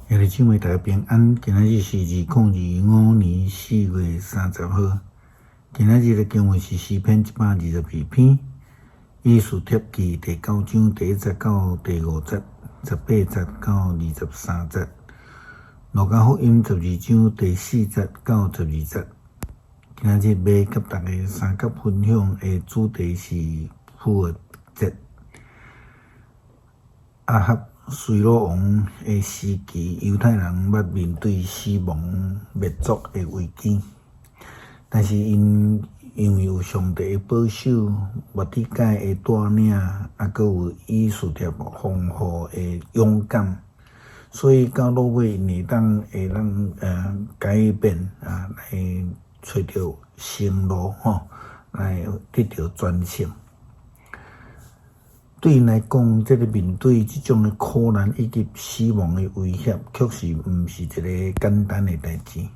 兄弟姊妹大家平安，今仔日是2025年4月30號。今仔日的經文是詩篇122篇，以斯帖記第九章第一節到第五節，18節到23節。路加福音12章第四節到12節。今仔日欲佮大家相佮分享的主題是復活節。亞哈隨魯王的時期，猶太人捌面對死亡滅族的危機，但是𪜶因為有上帝的保守、末底改的帶領，猶閣有以斯帖豐富的勇敢，所以到落尾𪜶會當改變啊，來揣著生路吼，來得著全勝。對𪜶來講，這个面對這種的苦難以及死亡的威脅，確實毋是一个簡單的代誌。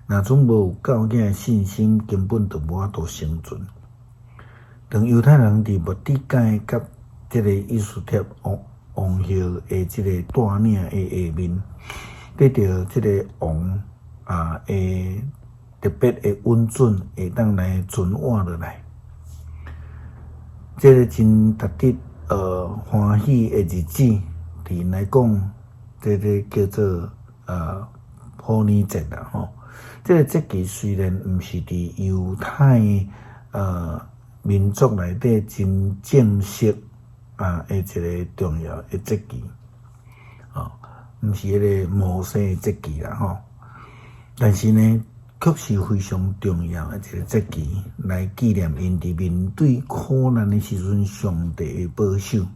若準無有夠硬的信心，根本就無法度生存。當猶太人佇末底改佮這个以斯帖王王后的這个帶領的下面，得著這个王啊的特別的允准，會當來存活落來。這个真值得歡喜的日子，對𪜶來講，這个叫做普昱節啦吼。這个節期雖然毋是佇猶太民族內底真正式啊的一个重要的節期，吼，毋是彼个摩西的節期啦吼。但是呢，卻是非常重要的一个節期，來紀念𪜶佇面對苦難的時陣，上帝的保守。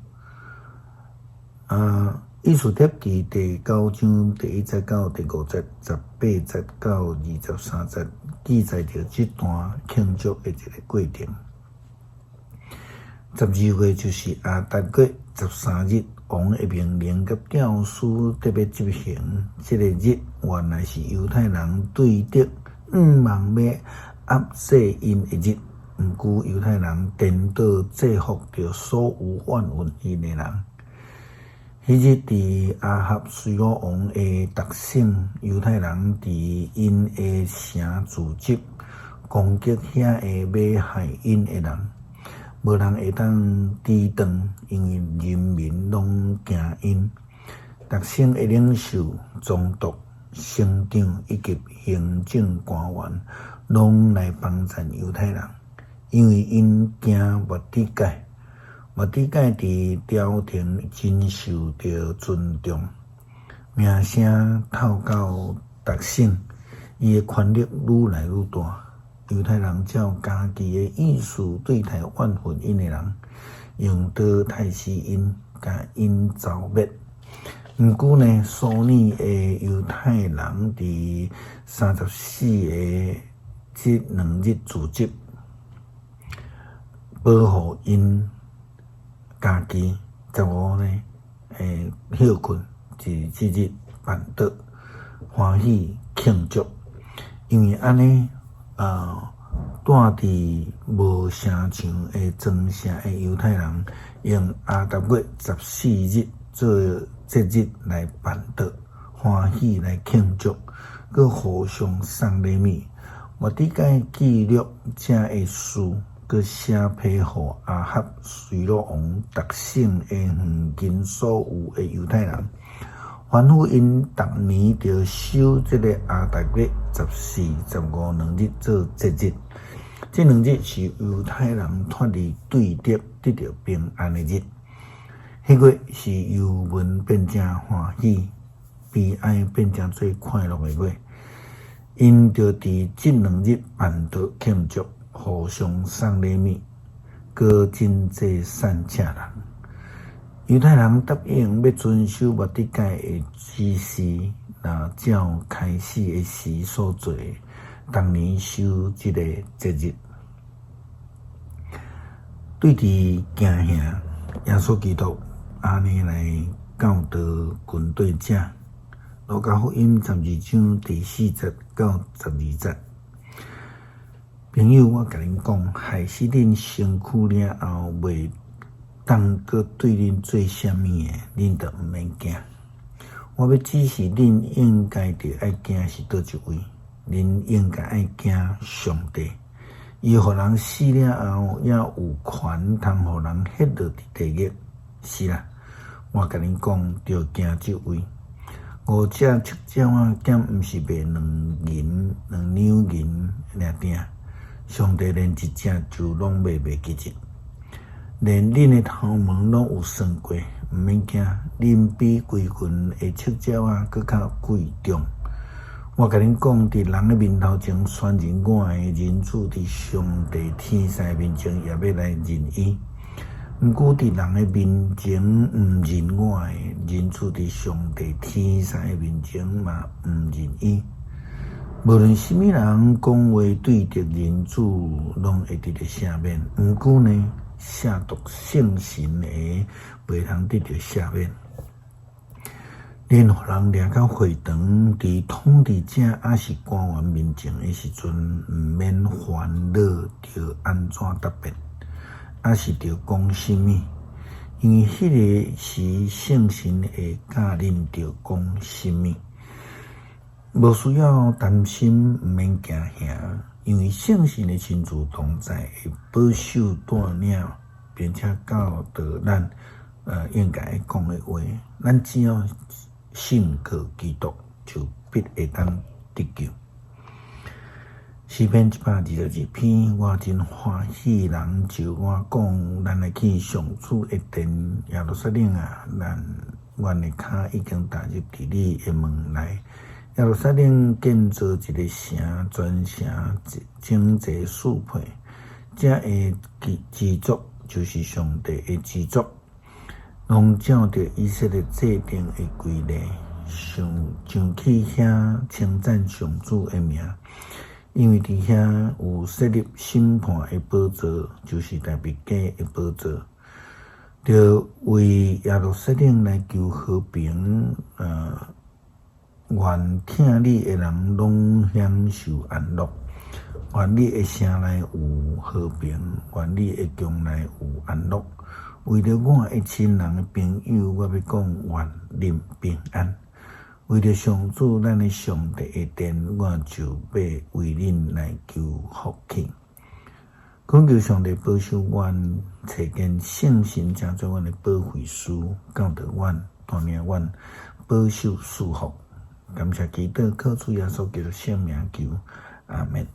啊，以斯帖記第九章第一節到第五節，18節到23節，記載著這段慶祝的一个過程。12月就是亞達月13日，王的命令佮詔書得欲執行。這个日原來是猶太人對敵向望欲壓制𪜶的日，毋過猶太人顛倒制服著所有怨恨𪜶的人。彼日佇亞哈隨魯王的逐省，猶太人佇𪜶的城聚集，攻擊遐个欲害𪜶的人，無人會當抵擋，因為人民攏驚𪜶。逐省的領袖、總督、省長以及行政官員，攏來幫贊猶太人，因為𪜶驚末底改。末底改佇朝廷真受著尊重，名聲透到逐省，伊的權力愈來愈大。猶太人照家己的意思對待怨恨𪜶的人，用刀刣死𪜶，共𪜶剿滅。毋過呢，蘇爾的猶太人佇34个這兩日聚集，保護𪜶家己。15呢，歇睏，佇這日辦桌，歡喜慶祝，因為按呢，住佇無城牆的莊城的猶太人，用亞達月14日做節日來辦桌，歡喜來慶祝，閣互相送禮物。末底改記錄這个事，閣寫批予亞哈隨魯王逐省的遠近所有的猶太人，吩咐𪜶逐年著守這个亞達月14、15兩日做節日。這兩日是猶太人脫離對敵、得著平安的日。彼月是憂悶變成歡喜，悲哀變成做快樂的月。𪜶著佇這兩日辦桌慶祝，互相送禮物，閣真濟散赤人。猶太人答應欲遵守末底改的指示，若照開始的時所做的，逐年守這个節日。對佇驚嚇，耶穌基督按呢來教導軍隊者。路加福音12章第四節到12節。朋友，我共恁講，害死恁身軀了後，袂當閣對恁做啥物的，恁就毋免驚。我欲指示恁應該著愛驚是佗一位，恁應該愛驚上帝。伊予人死了後，猶有權通予人彼落佇地獄。是啦，我共恁講，著驚這位。五隻赤鳥仔，敢毋是賣兩銀兩兩銀爾爾？上帝連一隻就攏袂袂記得，連恁的頭毛攏有算過，毋免驚，恁比規群的赤鳥仔閣較貴重。我共恁講，佇人的面頭前宣認我的，人子佇上帝天使面前也欲來認伊。毋過佇人的面前毋認我的，人子佇上帝天使的面前嘛毋認伊。無論啥物人講話對著人子，攏會得著赦免。毋過呢，褻瀆聖神的，袂通得著赦免。恁予人掠到會堂，佇統治者抑是官員面前的時陣，毋免煩惱著按怎答辯，抑是著講啥物，因為彼个時聖神會教恁著講啥物。無需要擔心，毋免驚嚇，因為聖神會親自同在，會保守帶領，並且教導咱，應該講的話。咱只要信靠基督，就必會當得救。詩篇122篇，我真歡喜人招我講，咱來去上主的殿，耶路撒冷啊，咱阮的跤已經踏入佇你的門內。耶路撒冷建造一个城，全城整齊適配，這个之作就是上帝的之作，攏照著以色列制定的規例，上上去遐稱讚上主的名，因為佇遐有設立審判的寶座，就是大衛家的寶座，著為耶路撒冷來求和平，願疼你的人攏享受安樂，願你的城內有和平，願你的宮內有安樂。為著我的親人的朋友，我欲講願恁平安。為著上主咱的上帝的殿，我就欲為恁來求福氣。懇求上帝保守阮，差遣聖神成做阮的保惠師，教導阮，帶領阮，保守賜福。感謝基督，靠主耶穌基督聖名求，阿們。